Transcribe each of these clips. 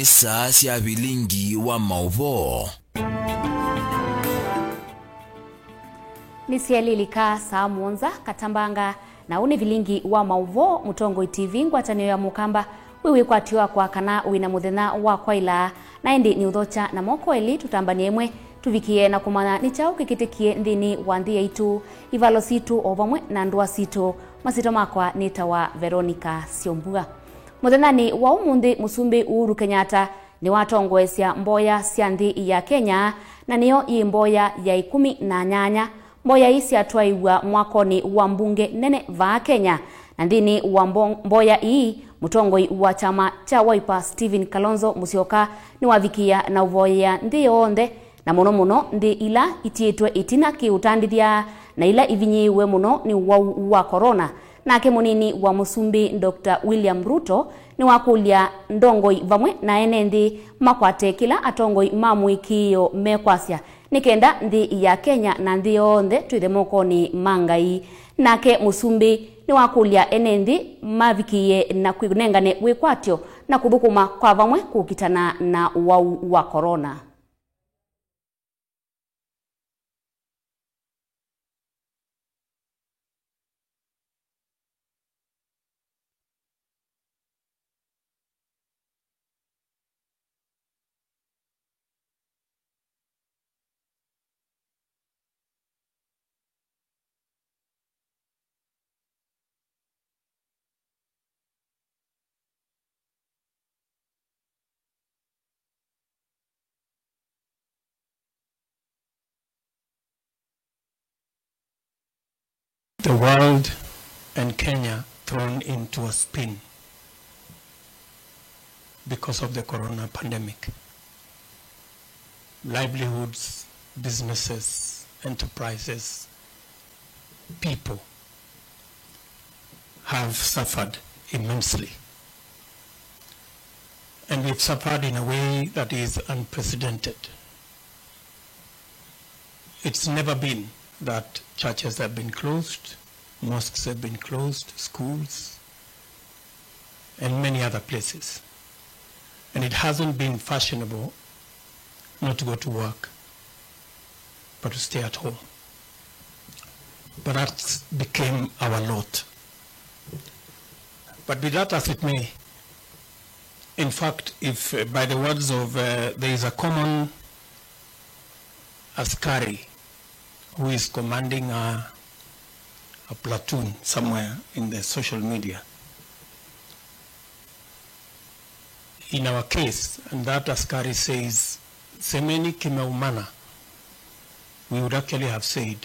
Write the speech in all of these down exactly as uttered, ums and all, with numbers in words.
Saa sya vilingi wa maũvoo. Nĩ syaĩlĩlika saa mũonza katambanga, na ũũ nĩ vilingi wa maũvoo, Mũtongoi T V, ngwatanĩo ya Mũkamba. Wĩ wĩkwatyo wakwa kana wĩ na mũthenya wa kwaĩla, na ĩndĩ nĩ ũthokya na moko elĩ tũtambany'e ĩmwe, tũvikĩe na kũmanya nĩ kyaũ kĩkĩtĩkie nthĩnĩ wa nthĩ yaitũ, ivalo sitũ o vamwe na ndũa sitũ. Masyĩtwa makwa nĩtawa Veronica Syombua. Mũthenyanĩ wa ũmũnthĩ, Mũsumbĩ Uhuru Kenyatta nĩwatongoesya mboya sya nthĩ ya Kenya, na nĩyo yĩ mboya ya ĩkũmi na nyanya. Mboya ii syatwaĩw'a mwakonĩ wa mbunge nene vaa Kenya, na nthĩnĩ wa mbo-, mboya ii, mũtongoi wa kyama kya Wiper Stephen Kalonzo Musyoka nĩwavikĩĩa na ũvoyea nthĩ yonthe, na mũno mũno nthĩ ila itiĩtwe ĩtina kĩ-ũtandĩthya na ila ivinyĩĩwe mũno nĩ ũwau wa corona. Nake mũnini wa mũsumbĩ, Doctor William Ruto, nĩwakũlya ndongoi vamwe na ene nthĩ makwate kĩla atongoi ma mũĩkĩĩo mekwasya nĩ kenda nthĩ ya Kenya na nthĩ yonthe twĩthe mokonĩ ma Ngai. Nake mũsumbĩ nĩwakũlya ene nthĩ mavikĩĩe na kwĩnengane wĩkwatyo na kũthũkũma kwa vamwe kũkitana na ũwau wa corona. The world and Kenya thrown into a spin because of the corona pandemic. Livelihoods, businesses, enterprises, people have suffered immensely. And we've suffered in a way that is unprecedented. It's never been that churches have been closed, mosques have been closed, schools, and many other places. And it hasn't been fashionable not to go to work, but to stay at home. But that became our lot. But be that as it may, in fact, if, uh, by the words of, uh, there is a common askari who is commanding a, a platoon somewhere in the social media. In our case, and that askari says, "Semeni kimeumana," we would actually have said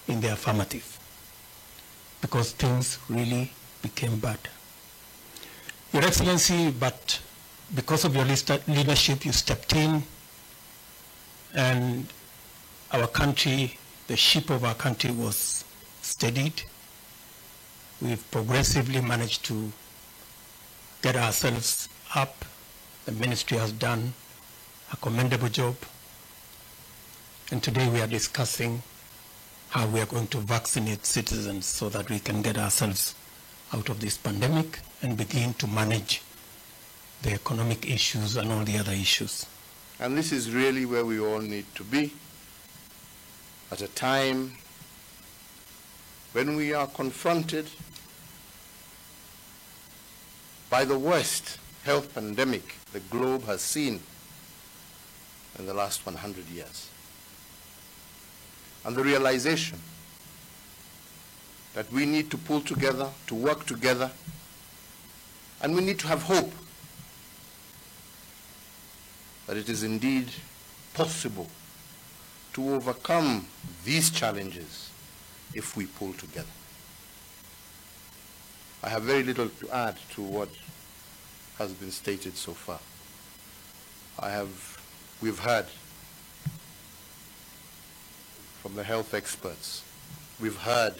in the affirmative, because things really became bad. Your Excellency, but because of your lista-, leadership, you stepped in, and our country, the ship of our country was steadied. We've progressively managed to get ourselves up. The ministry has done a commendable job. And today we are discussing how we are going to vaccinate citizens so that we can get ourselves out of this pandemic and begin to manage the economic issues and all the other issues. And this is really where we all need to be at a time when we are confronted by the worst health pandemic the globe has seen in the last one hundred years. And the realization that we need to pull together, to work together, and we need to have hope that it is indeed possible to overcome these challenges if we pull together. I have very little to add to what has been stated so far. I have, we've heard from the health experts, we've heard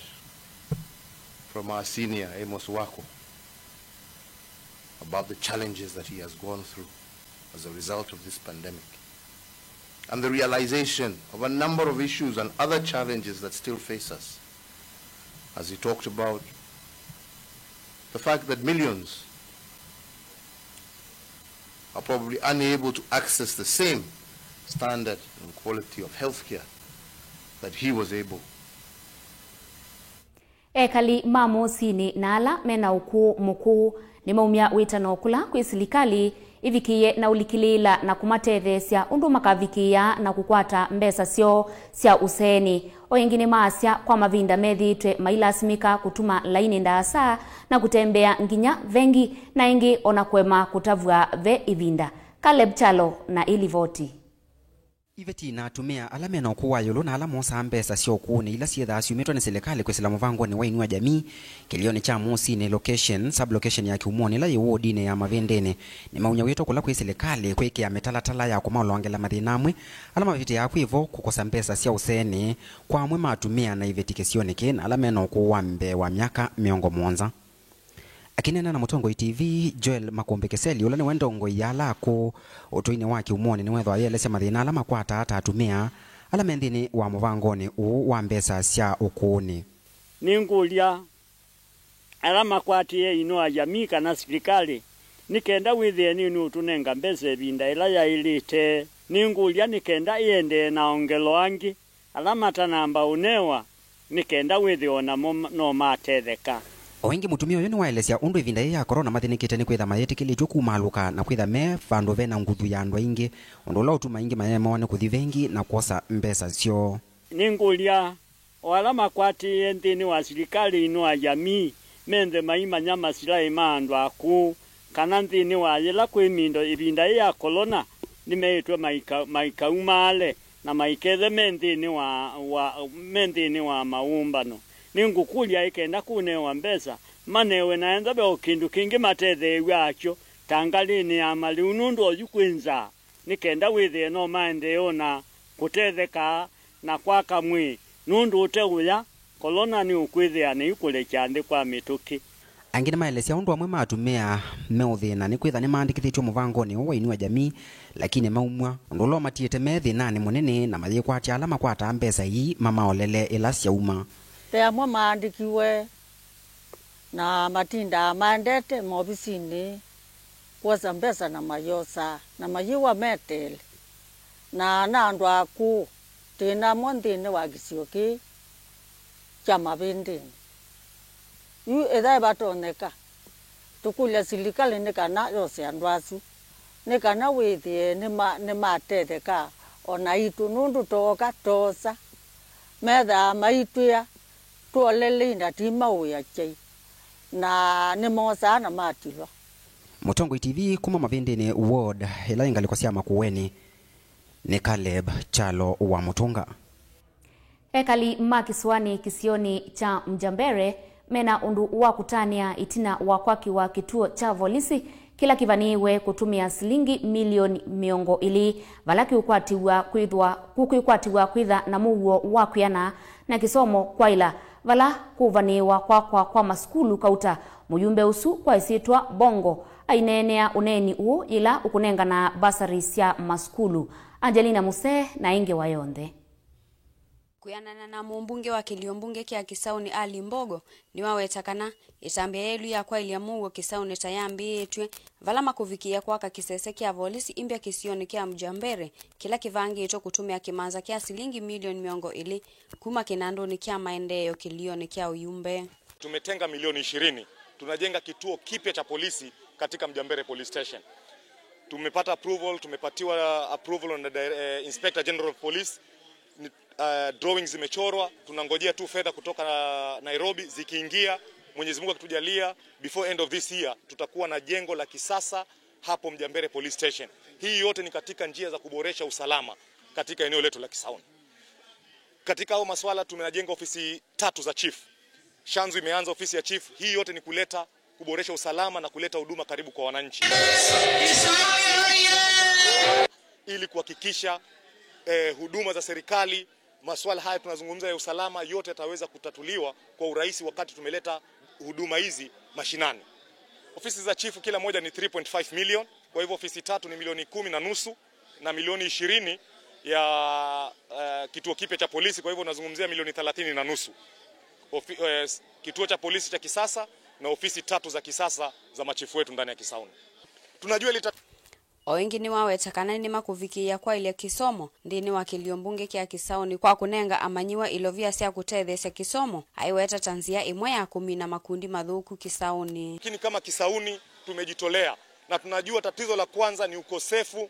from our senior, Amos Wako, about the challenges that he has gone through as a result of this pandemic, and the realization of a number of issues and other challenges that still face us, as he talked about the fact that millions are probably unable to access the same standard and quality of healthcare that he was able. Ekali ma Mũsinĩ na ala me na ũkũũ mũkũũ nĩmaumya wĩtano kũla kwĩ silikalĩ ĩvikĩĩe na ũlikĩlĩĩla na kũmatetheesya ũndũ makavikĩĩa na kũkwata mbesa syoo sya ũseenĩ. O ĩngĩ nĩmaasya kwa mavinda methĩĩtwe mailasimĩka kũtuma lainĩ ndaasa na kũtembea nginya vengi, na ĩngĩ o na kũema kũtavw'a ve ĩvinda. Caleb Kyalo na ĩlivoti. Iveti na atumĩa ala me na ũkũũ wa ĩũlũ na ala mosaa mbesa sya ũkũũnĩ ila syĩthaa syumĩtwe nĩ silikalĩ kwĩsĩla mũvangonĩ wa Inua Jamii kĩlĩonĩ kya Mũsinĩ location, sub-location ya Kiumoni ĩla yĩ wodinĩ ya Mavĩndĩnĩ, nĩmaumya wĩto kũla kwĩ silikalĩ kwĩkĩa mĩtalatala ya kũmaolongela mathĩna amwe ala mavĩtĩaa kwĩ vo kũkosa mbesa sya ũseenĩ kwa amwe ma atumĩa na iveti kĩsionĩ kĩĩ na ala me na ũkũũ wa mbee wa myaka mĩongo mũonza. Akĩneena na Mũtongoi T V, Joel Makũmbĩ Kĩseli, ũla nĩwe ndongoi ya ala akũũ ũtũinĩ wa Kiumoni, nĩwethwa ayĩelesya mathĩna ala makwataa ta atumĩa ala me nthĩnĩ wa mũvangonĩ ũũ wa mbesa sya ũkũũnĩ. Nĩngũlya ala makwatĩĩe Inua Jamii kana silikalĩ, nĩ kenda wĩthĩe nĩnũũtũnenga mbesa ĩvinda ĩla yaĩlĩte. Nĩngũlya nĩ kenda ĩendee na ongelo angĩ ala matanamba ũnewa, nĩ kenda wĩthĩe o namo ma- no matetheka. O ĩngĩ, mũtumĩa ũyũ nĩwaelesya ũndũ ĩvinda yĩĩ ya korona mathĩnĩkĩte nĩ kwĩtha mayĩtĩkĩlĩtw'e kumaalũka na kwĩtha me vandũ ve na nguthu ya andũ aingĩ, ũndũ ũla ũtuma aingĩ mayemewa nĩ kũthi vengi na kwosa mbesa syoo. Nĩngũlya, o ala makwatĩĩe nthĩnĩ wa silikalĩ Inua Jamii, menthe maimanya masilaĩ ma andũ akũũ, kana nthĩnĩ wa yĩla kwĩ mindo ĩvinda yĩĩ ya kolona, nĩmeĩtwe maika- maikaumaale na maikethe me nthĩnĩ wa, wa, me nthĩnĩ wa maũmbano. Nĩngũkũlya ĩ kenda kũnewa mbesa, manewe na ethĩwa ve o kĩndũ kĩngĩ matetheew'a akyo, ta ngalĩnĩ ya malĩu, nũndũ oyu kwĩ nzaa, nĩ kenda wĩthĩe no maendee o na kũtetheka na kwaka mwĩĩ, nũndũ ũte ũya, kolona nĩũkwĩthĩa nĩikũlekya nthĩ kwa mĩtũkĩ. Angĩ nĩmaelesya ũndũ amwe ma atumĩa meũthĩna nĩ kwĩtha nĩmaandĩkĩthĩtw'e mũvangonĩ ũũ wa Inua Jamii, lakini maumw'a, ũndũ ũla ũmatiĩte me thĩnanĩ mũnene na mayĩkwatya ala makwataa mbesa ii mamaolele ĩla syauma. Ve amwe maandĩkiwe na matindaa maendete maovisinĩ kwosa mbesa na mayosaa na mayĩw'a meteele. Na na andũ akũũ twĩ namo nthĩnĩ wa kĩsio kĩĩ kya Mavĩndĩnĩ. Yu ĩthaĩ vatonyeka, tũkũlya silikalĩ nĩ kana yose andũ asu, nĩ kana wĩthĩe nĩma- nĩmatetheka o naitũ, nũndũ tooka toosa, methaa maitwĩa twolelei na ti maũya kyai, na nĩmosaa na matilwa. Mũtongoi T V kuma Mavĩndĩnĩ ward ĩla yĩ ngalĩko sya Makueni nĩ Caleb Kyalo wa Mũtũnga. Ekali ma kĩsũanĩ kĩsionĩ kya Mjambere mena ũndũ wa kũtanĩa ĩtina wa kwakĩwa kĩtuo kya volisi kĩla kĩvanĩĩwe kũtũmĩa silingi milioni mĩongo ĩlĩ, vala kĩũkwatĩw'a kwĩthwa- kũkwĩkwatĩw'a kwĩtha na mũuo wa kwĩana na kĩsomo kwaĩla, vala kũvanĩĩwa kwakwa kwa masukulu kauta. Mũyumbe ũsu kwa ĩsyĩtwa Bongo aineenea ũneeni ũũ yĩla ũkũnengana basari sya masukulu. Angelina Musee na ĩngĩ wa yonthe. Kwĩanana na mũmbunge wa kĩlio mbunge kya Kisauni Ali Mbogo, nĩwaweta kana ĩtambya yelu ya kwaĩlya mũuo Kisauni ta yambĩĩtw'e, vala makũvikĩĩa kwaka kĩsese kya volisi imbya kĩsionĩ kya Mjambere, kĩla kĩvangĩtwe kũtũmĩa kĩmanza kya silingi milioni mĩongo ĩlĩ kuma kĩnandũnĩ kya maendeeo kĩlionĩ kya ũyumbe. Tumetenga milioni ishirini, tunajenga kituo kipya cha polisi katika Mjambere Police Station. Tumepata approval, tumepatiwa approval na di- eh, Inspector General of Police. Ni- uh, drawings zimechorwa, tunangojea tu fedha kutoka Nairobi. Zikiingia, Mwenyezi Mungu akitujalia, before end of this year tutakuwa na jengo la kisasa hapo Mjambere Police Station. Hii yote ni katika njia za kuboresha usalama katika eneo letu la Kisauni. Katika hayo maswala tumejenga ofisi tatu za chief. Shanzu imeanza ofisi ya chief. Hii yote ni kuleta, kuboresha usalama na kuleta huduma karibu kwa wananchi. Ili kuhakikisha eh, huduma za serikali, masuala haya tunazungumza ya usalama, yote yataweza kutatuliwa kwa urahisi wakati tumeleta huduma hizi mashinani. Ofisi za chifu kila moja ni three point five million, kwa hivyo ofisi tatu ni milioni kumi na nusu na milioni ishirini ya eh, kituo kipya cha polisi, kwa hivyo unazungumzia milioni thelathini na nusu. Ofi- eh, kituo cha polisi cha kisasa na ofisi tatu za kisasa za machifu wetu ndani ya Kisauni. Tunajua lita- O ĩngĩ nĩwaweta kana nĩmakũvikĩĩa kwaĩlya kĩsomo nthĩnĩ wa kĩlio mbunge kya Kĩsaũnĩ kwa kũnenga amanyĩw'a ilovia sya kũtetheesya kĩsomo, aiweta ta nzĩa ĩmwe ya kũmina makundi mathũku Kĩsaũnĩ. Lakini kama Kisauni tumejitolea na tunajua tatizo la kwanza ni ukosefu,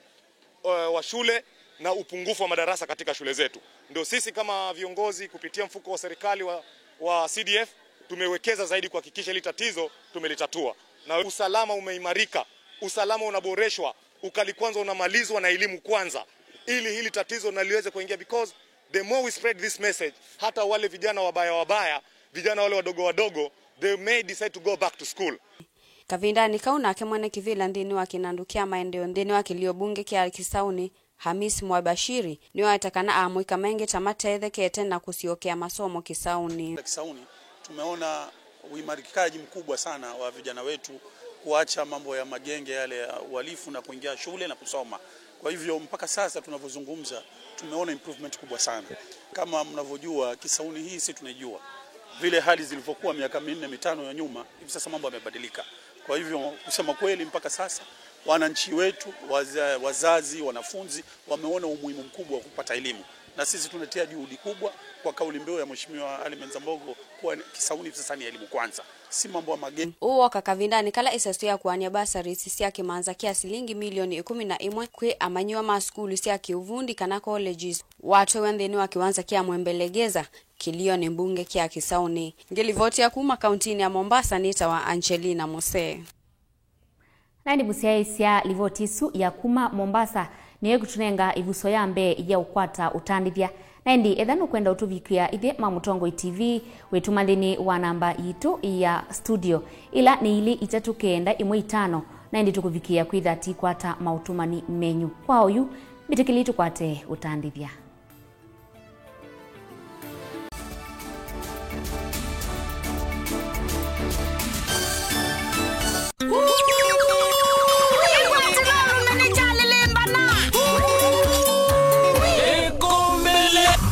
eh, wa shule na upungufu wa madarasa katika shule zetu. Ndio sisi kama viongozi kupitia mfuko wa serikali wa, wa C D F tumewekeza zaidi kuhakikisha hili tatizo tumelitatua. Na usalama umeimarika, usalama unaboreshwa, ukali kwanza unamalizwa na elimu kwanza, ili hili tatizo na liweze kuingia, because the more we spread this message, hata wale vijana wabaya wabaya, vijana wale wadogo wadogo, they may decide to go back to school. Kavindanĩ kau nake mwene kĩvĩla nthĩnĩ wa kĩnandũ kya maendeeo nthĩnĩ wa kĩlio mbunge kya Kĩsaũnĩ, Hamis Mwabashiri, nĩwaeta kana amũika maingĩ ta matethekete na kũsyokea masomo Kĩsaũnĩ. Kisauni, tumeona uimarikaji mkubwa sana wa vijana wetu kuacha mambo ya magenge yale ya uhalifu na kuingia shule na kusoma. Kwa hivyo, mpaka sasa tunavyozungumza, tumeona improvement kubwa sana. Kama mnavyojua, Kisauni hii si tunaijua. Vile hali zilivyokuwa miaka minne, mitano ya nyuma, hivi sasa mambo yamebadilika. Kwa hivyo, kusema kweli, mpaka sasa, wananchi wetu, waza-, wazazi, wanafunzi, wameona umuhimu mkubwa wa kupata elimu. Na sisi tunatia juhudi kubwa kwa kauli mbiu ya Mheshimiwa Ali Menzambogo kuwa Kisauni hivi sasa ni elimu kwanza, si mambo ya magenge. Ũũ woka kavindanĩ kala ĩseso ya kũanĩa bursaries sya kĩmanza kya silingi milioni ĩkũmi na ĩmwe kwĩ amanyĩw'a ma sukulu sya kĩuvundi kana colleges watwaiwe nthĩnĩ wa kĩwanza kya Mwembe Legeza, kĩlionĩ mbunge kya Kĩsaũnĩ. Ngĩlivotia kuma kauntinĩ ya Mombasa, nĩtawa Angelina Musee. Na ĩndĩ mũsyaĩĩsya livoti ĩsu ya kuma Mombasa nĩyo ĩkũtũnenga ĩvuso ya mbee ya ũkwata ũtandĩthya. Na ĩndĩ etha nũkwenda ũtũvikĩa ithyĩ ma Mũtongoi T V, wĩtũma nthĩnĩ wa namba yitũ ya studio, ĩla nĩ ilĩ itatũ kenda ĩmwe itano, na ĩndĩ tũkũvikĩĩa kwĩtha tũikwata maũtũmani menyu. Kwa oyu, mbĩtĩkĩlei tũkwate ũtandĩthya.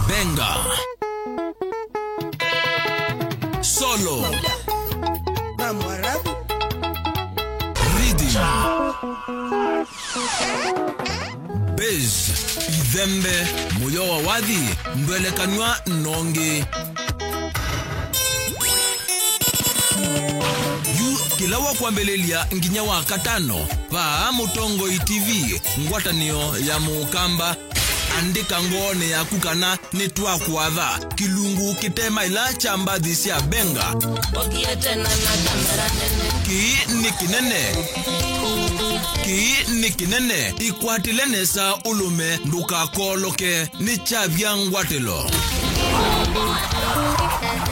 Benga. Solo. Rhythm. Bass, ithembe, mũyo wa wathi, ndwelekanw'a nongi. Yu kĩla wa kwambĩlĩlya nginya wa katano, vaa Mũtongoi T V, ngwatanĩo ya Mũkamba. Andĩka ngoonĩ yaku kana nĩtwakwatha kĩlungu kĩtemaĩla kya mbathi sya Benga. Kĩĩ nĩ kĩnene. Kĩĩ nĩ kĩnene. Ĩkwatĩle nesa ũlũme, ndũkakooloke. Nĩ kyavya ngwatĩlo.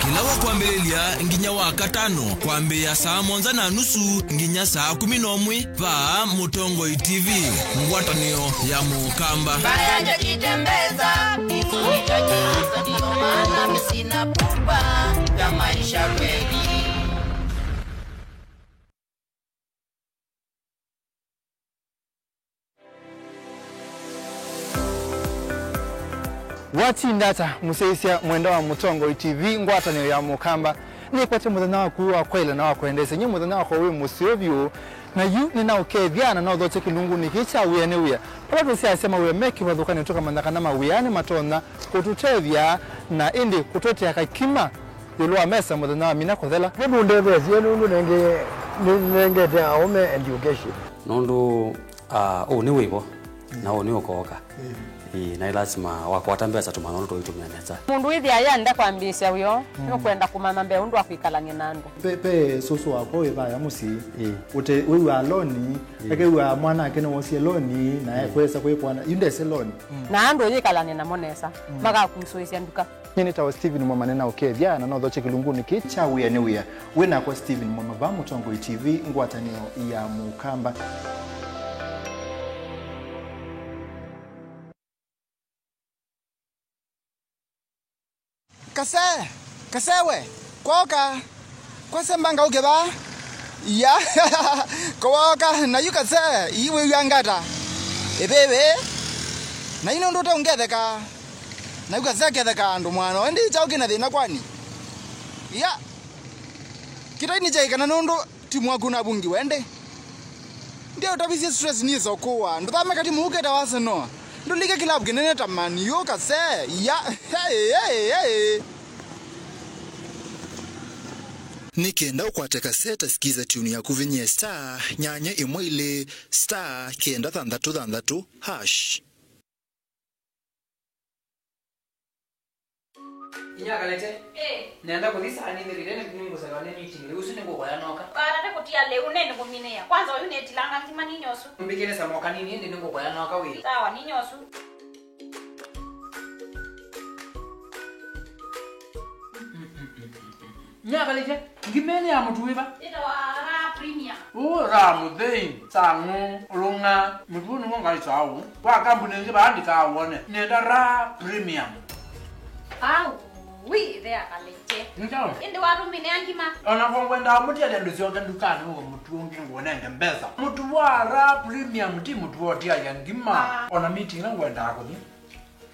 Kĩla wa kwambĩlĩlya nginya wa katano, kwambĩĩa saa mũonza na nusu nginya saa kũmi na ũmwe, vaa Mũtongoi T V, ngwatanĩo ya Mũkamba. Mbaya ndio jitembeza, kifo ndicho chanzo, ndio maana mimi sina pupa ya maisha kweli. Watinda ata, mũsyaĩĩsya mwenda wa Mũtongoi T V, ngwatanĩo ya Mũkamba? Nĩkwete mũthenya waku wa kwaĩla na wa kwendeesya, nyie mũthenya wakwa wĩ mũseo vyũ, na yu nĩnaũkethya na naũthokya kĩlungunĩ kĩĩ kya wĩa nĩ wĩa. Vala tũsyaasya mawĩa me kĩvathũkanĩo, tũkamanya kana mawĩa nĩmatonya kũtũtethya na ĩndĩ kũtũetea kakima ĩũlũ wa mesa mũthenya wa mina kũthela. Nĩmũndetheesye nũndũ nenge-, nĩnengete aũme education. Nũndũ, ah, ũũ nĩ wĩvo, na ũũ nĩ ũkooka. Mm. Ĩĩ, na ĩ lasima wakwata mbesa tũmanya ũndũ tũitũmĩa nesa. Mũndũ wĩthĩa yenda kwambĩĩsya wĩoo, mm, nũkwenda kũmanya mbee ũndũ wa kwĩkalany'a na andũ. Pe, pe sũsũ wakwa wĩ vaya mũsyĩ. Ĩĩ. Ũte, wĩw'aa loni, ĩĩ, akew'aa mwanake nĩwosie loni, na, ĩĩ, ekwesa kwĩkwana, yu ndese loni. Mm. Na andũ ũyĩkalany'a namo nesa, mm, magakusũĩsya nduka. Nyie nĩtawa Stephen Mwema, nĩnaũkethya na nothokye kĩlungunĩ kĩĩ kya wĩa nĩ wĩa. Wĩ nakwa Stephen Mwema vaa Mũtongoi T V, ngwatanĩo ya Mũkamba. Kase, kase we, kwoka. Kwase mbanga ũke vaa. Iya. Kwoka, na yu kase, ii wĩw'a ngata. Ĩvĩvĩ. Na yu nũndũ ũte ũngetheka. Na yu kase ketheka andũ mwana. Ĩndĩ kyaũ kĩna thĩna kwani? Iya. Kĩtai nĩ kyaĩ kana nũndũ timu waku navungiwe ĩndĩ? Ndio utavisye stress ni sokua. Nduthame kati muke ta Arsenal. Ndulike club kinene ta Man U kase. Ya. Hey, hey, hey. Nĩ kenda ũkwate kaseta, sikiza tune yaku, vinyie star nyanya ĩmwe ilĩ star kenda thanthatũ thanthatũ hash. Inya Kalete. Eh. Nenda kuthi saa nĩ thirire nĩ nĩngũselewa nĩ meeting. Rĩu ũsu nĩngũkoya noka. Kana nĩ kutia leu nĩ nĩkũminĩa. Kwanza ũyu nĩtilanga ngima ninyosu. Mbikĩre samoka nini ĩndĩ nĩngũkoya noka wĩ. Sawa ninyosu. Nyakalĩte, ngima ĩno ya mũtu wĩva? Ĩtawa Raha Premium. Ũ, Raha mũthei, sang'ũ, ũlũng'a, mũtu ũũ nĩw'o ngaĩsaa ũũ. Wa kambuni ĩngĩ vaandĩkaa wone, nĩenda Raha Premium. Au, wi, ĩthe akalĩte. Nĩ kyaũ? Ĩndĩ watũmĩnĩa ngima. O na vo ngwendaa mũtiele ndũsyoke ndukanĩ ũwe mũtu ũngĩ ngũnenge mbesa. Mũtu wa Raha Premium ti mũtu wa ũtialya ngima. Ah. O na meeting ĩla ngwendaa kũthi.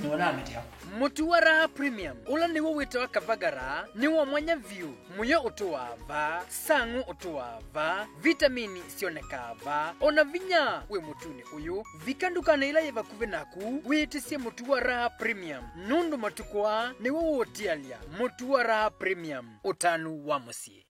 Nĩwona mĩtĩ yao. Mũtu wa Raha Premium, ũla nĩw'o wĩtawa Kavagara, nĩ wa mwanya vyũ. Mũyo ũtũaa va, sang'ũ ũtũaa va, vitamini syonekaa va, o na vinya wĩ mũtunĩ ũyũ. Vika ndukanĩ ĩla yĩ vakuvĩ naku, wĩtĩsye mũtu wa Raha Premium, nũndũ matukũ aa nĩw'o ũũtialya. Mũtu wa Raha Premium, ũtanu wa mũsyĩ.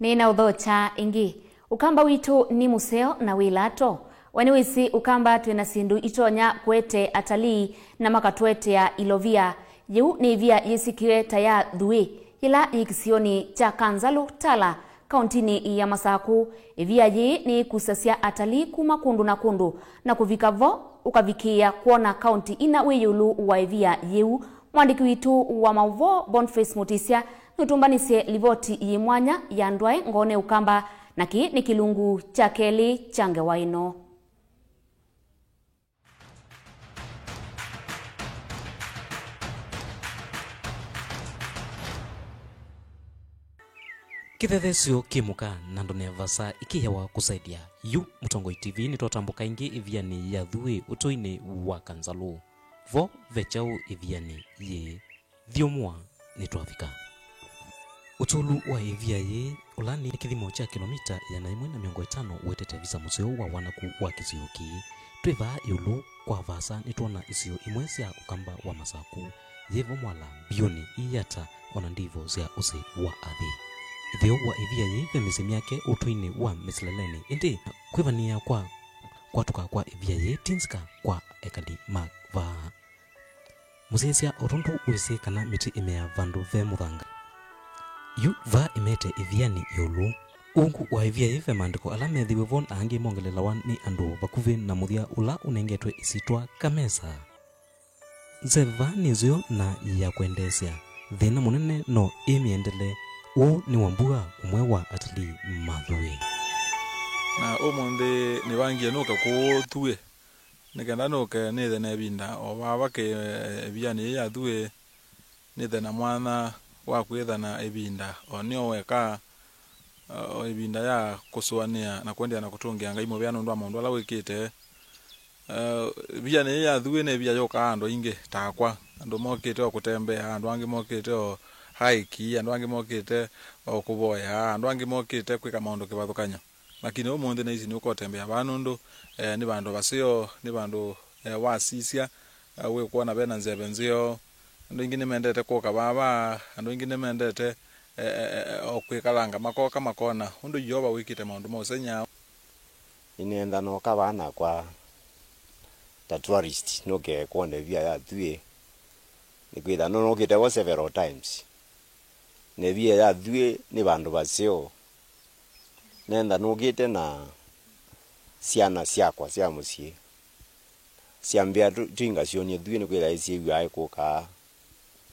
Nĩnaũthokya ĩngĩ. Ũkamba witũ nĩ mũseo na wĩ lato. We nĩwĩsĩ Ũkamba twĩ na syĩndũ itonya kũete atalii na makatũetea ilovia. Yĩu nĩ ĩvia yĩsĩkĩwe ta ya Thuĩ, yĩla yĩ kĩsionĩ kya Kanzalũ, Tala, kaũntinĩ ya Masakũ. Ĩvia yĩĩ nĩyĩkusasya atalii kuma kũndũ na kũndũ, na kũvika vo, ũkavikĩĩa kwona kaũnti ina wĩ ĩũlũ wa ĩvia yĩu. Mwandĩki witũ wa maũvoo, Boniface Mutisya, nũtũmbanĩsye livoti yĩ mwanya ya Ndwae Ngoone Ũkamba, na kĩĩ nĩ kĩlungu kya kelĩ kya ngewa ĩno. Kĩthethesyo kĩ mũka na ndoneva saa ikĩyawa kũsaidia. Yu Mũtongoi T V nĩtwatambũka ĩngĩ ĩvianĩ ya Thuĩ ũtũinĩ wa Kanzalũ. Vo ve kyaũ ĩvianĩ yĩĩ? Thiũmũa nĩtwavika. Ũtũlu wa ĩvia yĩĩ, ũla nĩ kĩthimo kya kĩlomita ĩana ĩmwe na mĩongo ĩtano, ũetete visa mũseo wa wanaku wa kĩsio kĩĩ. Twĩ vaa ĩũlũ kwa vaasa nĩtwona isio imwe sya Ũkamba wa Masakũ, yĩ vo Mwala, Mbiũnĩ, Iata, o na ndivo sya ũsĩ wa Athi. Ĩtheo wa ĩvia yĩĩ ve mĩsyĩ myake ũtũinĩ wa mĩsileleni, ĩndĩ kwĩvanĩĩa kwa kwatũka kwa ĩvia yĩĩ ti nzika kwa ekali ma vaa. Mũsyaĩĩsya, o tondũ wĩsĩ kana mĩtĩ ĩmeaa vandũ ve mũthanga, yu vaa ĩmeete ĩvianĩ ĩũlũ. Ungu wa ĩvia yĩĩ ve maandĩko ala methĩiwe vo na angĩ mongelelawa nĩ andũ vakuvĩ na mũthya ũla ũnengetwe ĩsyĩtwa Kamesa. Nzeva nĩ nzeo na ya kwendeesya. Thĩna mũnene no ĩ mĩendele. Ũũ nĩ Wambua, ũmwe wa atalii ma Thuĩ. Na ũmũnthĩ nĩvangie nũke kũũ Thuĩ. Nĩ kenda nũke nĩthe na ĩvinda o vava kĩ ĩvianĩ yĩĩ ya Thuĩ, nĩthe na mwanya wa kwĩtha na ĩvinda o nĩyo weka, o ĩvinda ya kũsũanĩa na kũendeea na kũtũngĩa Ngai mũvea nũndũ wa maũndũ ala wĩkĩte. Ĩvianĩ yĩĩ ya Thuĩ nĩ ĩvia yũkaa andũ aingĩ takwa, andũ mokĩte o kũtembea, andũ angĩ mokĩte o hike, andũ angĩ mokĩte o kũvoya, andũ angĩ mokĩte kwĩka maũndũ kĩvathũkany'o. Lakini ũmũnthĩ nĩsĩ nĩũkotembea vaa nũndũ, eh, nĩ vandũ vaseo, nĩ vandũ, eh, wasisya, eh, wĩkwona vena nzeve nzeo. Andũ aingĩ nĩmendete kũka vava, andũ aingĩ nĩmendete, eh, eh, eh, o kwĩkalanga makoka makona ũndũ Yeova wĩkĩte maũndũ ma ũsengy'a. Nĩnenda noka vaa nakwa ta tourist, nũke kwona ĩvia ya Thuĩ. Nĩkwĩtha nũnũkĩte vo several times. Na ĩvia ya Thuĩ nĩ vandũ vaseo. Nenda nũkĩte na syana syakwa sya mũsyĩ. Syambĩa tũ-, tũingasyonie Thuĩ nĩkwĩtha ĩsyĩw'aa ĩkũkaa.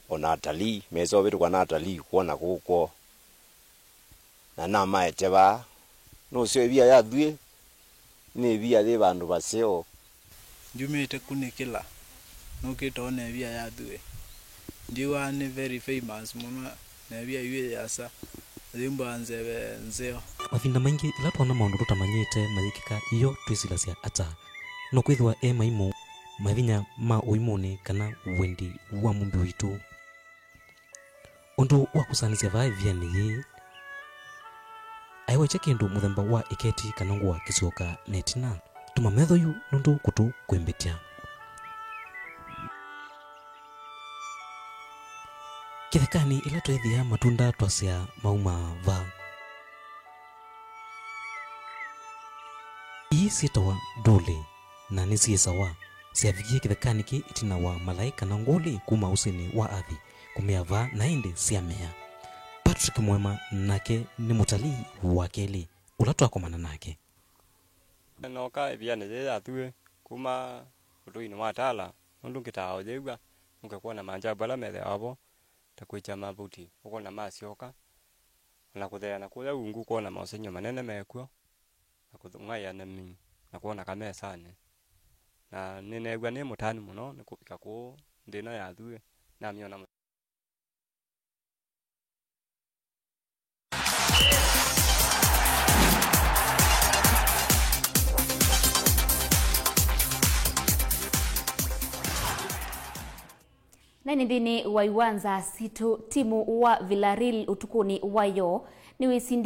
O na atalii, mesa ũvĩtũkwa na atalii kwona kũũ kwoo. Na namaete vaa. Nũseo ĩvia ya Thuĩ? Nĩ ĩvia yĩ vandũ vaseo. Njumĩte kunĩkĩla, nũkĩte one ĩvia ya Thuĩ. Ndiw'aa nĩ very famous mũno, na ĩvia yu yĩ asa, yĩmbũaa nzeve nzeo. Mavinda maingĩ, ĩla twona maũndũ tũtamanyĩte mayĩkĩka ĩyo, twĩsilasya ata? No kwĩthĩwa e maimũ. mavinya ma ũimũnĩ kana wendi wa Mũmbi witũ. Ũndũ wa kũsanĩsya vaa ĩvianĩ yĩĩ, aĩwekya kĩndũ mũthemba wa ĩketi kana ngũa kĩsyoka na ĩtina. Tũma metho yu nũndũ kũtũ kwĩmbĩtya. Kĩthekanĩ ĩla tweethĩa matunda twasya maumaa vaa. Ii syĩtawa ndũlĩ, na nĩsyĩsawa. Syavikie kĩthekanĩ kĩ ĩtina wa malaĩ kana ngũlĩ kuma ũsĩnĩ wa athi kũmea vaa, na ĩndĩ syamea. Patrick Mwema nake nĩ mũtalii wa kelĩ ũla twakomana nake. Nooka ĩvianĩ yĩĩ ya thuĩ kuma ũtũinĩ wa Tala, nũndũ ngĩtaa ũyĩw'a, nũke kwona maajabu ala methĩawa vo, ta kwĩkya mavuti, ũkona masyoka, o na kũtheea na kũya ungu, ũkona maũsengy'o manene me kw'o, na kũthũng'aĩa nemi, na kwona kamesanĩ. Na nĩneew'a nĩ mũtanu mũno nĩ kũvika kũu nthĩ ĩno ya thuĩ, namyona. Na nĩ nthĩnĩ wa iwanza sitũ, timu wa Villarreal ũtukũnĩ wa yo nĩwĩsindi